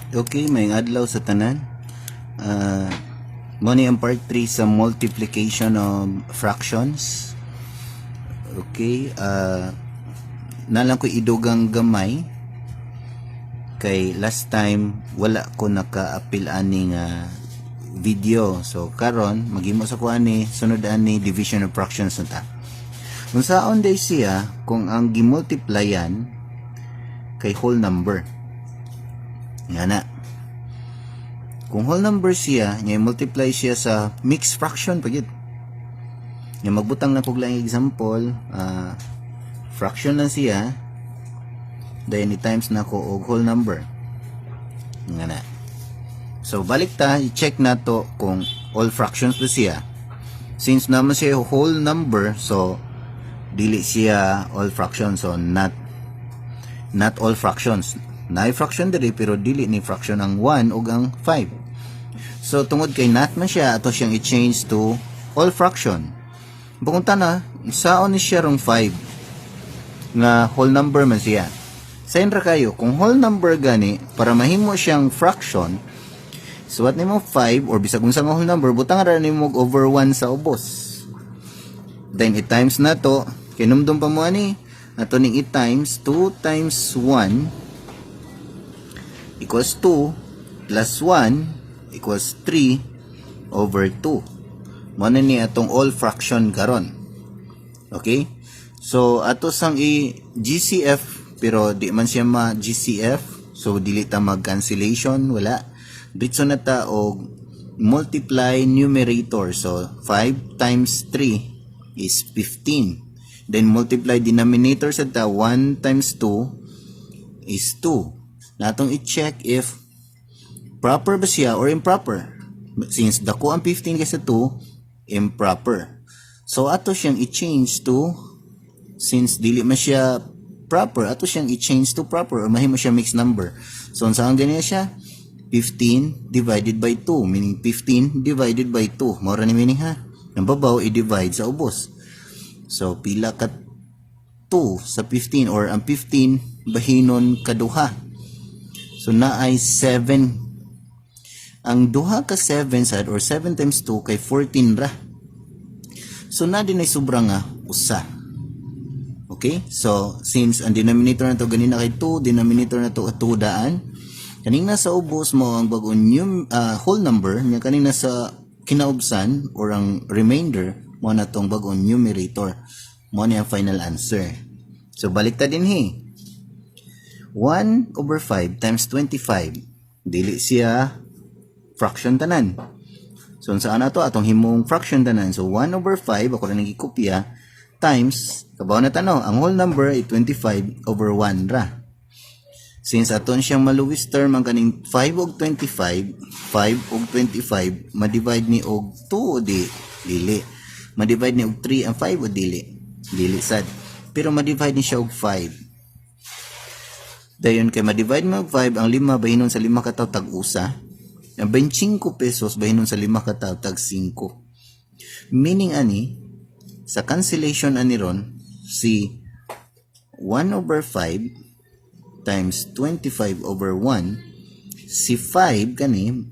Okay, maayong adlaw sa tanan. Mo ni ang part 3 sa multiplication of fractions. Okay, naa lang ko idugang gamay kay last time wala ko naka-apil ani nga video. So karon maghimo sa ko ani, sunod ani, division of fractions na ta. Unsaon day siya kung ang gimultiplyan kay whole number? Nga na. Kung whole number siya, nya multiply siya sa mixed fraction pa gyud. Nya magbutang na kog lang example, fraction lang siya, then i-times na ko og whole number. Nga na. So balik ta, i-check na to kung all fractions ba siya. Since naman siya whole number, so dili siya all fractions, so not all fractions. Naay fraction diri pero dili ni fraction ang 1 ug ang 5. So tungod kay not man siya, ato siyang i-change to all fraction. Bukod na, saon ni siya rong 5 nga whole number man siya. Sayon ra kayo, kung whole number gani, para mahimo siyang fraction, suwat nimo 5 or bisag unsa nga whole number, butang ra nimo og over 1 sa ubos. Then i-times na to, kinumdum pa mo ani, ato ning i-times 2 times 1 equals 2 plus 1 equals 3 over 2. Mo na ni atong all fraction karon. Okay? So ato sang i GCF, pero di man siya ma GCF, so dili ta mag cancellation, wala. Diretso na ta og multiply numerator. So 5 times 3 is 15. Then multiply denominator sa ta, 1 times 2 is 2. Natong i-check if proper ba siya or improper. Since dako ang 15 kaysa 2, improper. So ato siyang i-change to, since dili man siya proper, ato siyang i-change to proper or mahimo siya mixed number. So unsaon ganyan siya? 15 divided by 2, meaning 15 divided by 2. Mao ra ni meaning ha. Ang babaw i-divide sa ubos. So pila ka 2 sa 15 or ang 15 bahinon kaduha? So naay 7. Ang duha ka 7 sad or 7 times 2 kay 14 ra. So na din ay sobra nga usa. Okay? So since ang denominator na to ganina kay 2, denominator na to 2 daan. Kaning nasa ubos mo ang bagong new whole number nya, kaning nasa kinaubsan or ang remainder mo na tong bagong numerator. Mo ni ang final answer. So balik ta din he. 1 over 5 times 25. Dili siya fraction tanan. So saan na to atong himong fraction tanan? So 1 over 5 ako na gikopya, times, kabaw na tano, ang whole number ay 25 over 1 ra. Since aton siyang ma-lowest term ang kaning 5 og 25, 5 og 25 ma-divide ni og 2 o di? Dili. Ma-divide ni og 3 ang 5 o dili? Dili sad. Pero ma-divide ni siya og 5. Dayon kay ma-divide mo og 5, ang lima bahinon sa lima ka tawo tag-usa. Ang 25 pesos bahinon sa lima ka tawo tag 5. Meaning ani sa cancellation ani ron, si 1 over 5 times 25 over 1, si 5 kani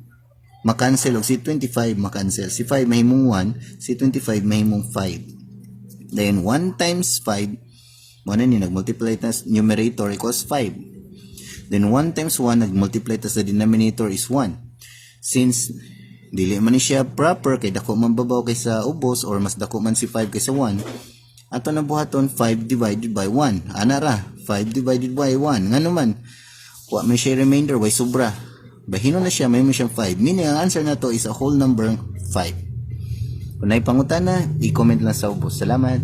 makancel og si 25 makancel. Si 5 mahimong 1, si 25 mahimong 5. Then 1 times 5 mo na ni nagmultiply ta sa numerator equals 5. Then 1 times 1, nagmultiply ta sa denominator is 1. Since dili man ni siya proper kay dako man babaw kaysa ubos or mas dako man si 5 kaysa 1, ato na buhaton 5 divided by 1. Ana ra, 5 divided by 1. Ngano man wa man siya remainder, way sobra. Bahinon na siya, may mo siyang 5. Meaning ang answer na to is a whole number 5. Kung naay pangutana, i-comment lang sa ubos. Salamat.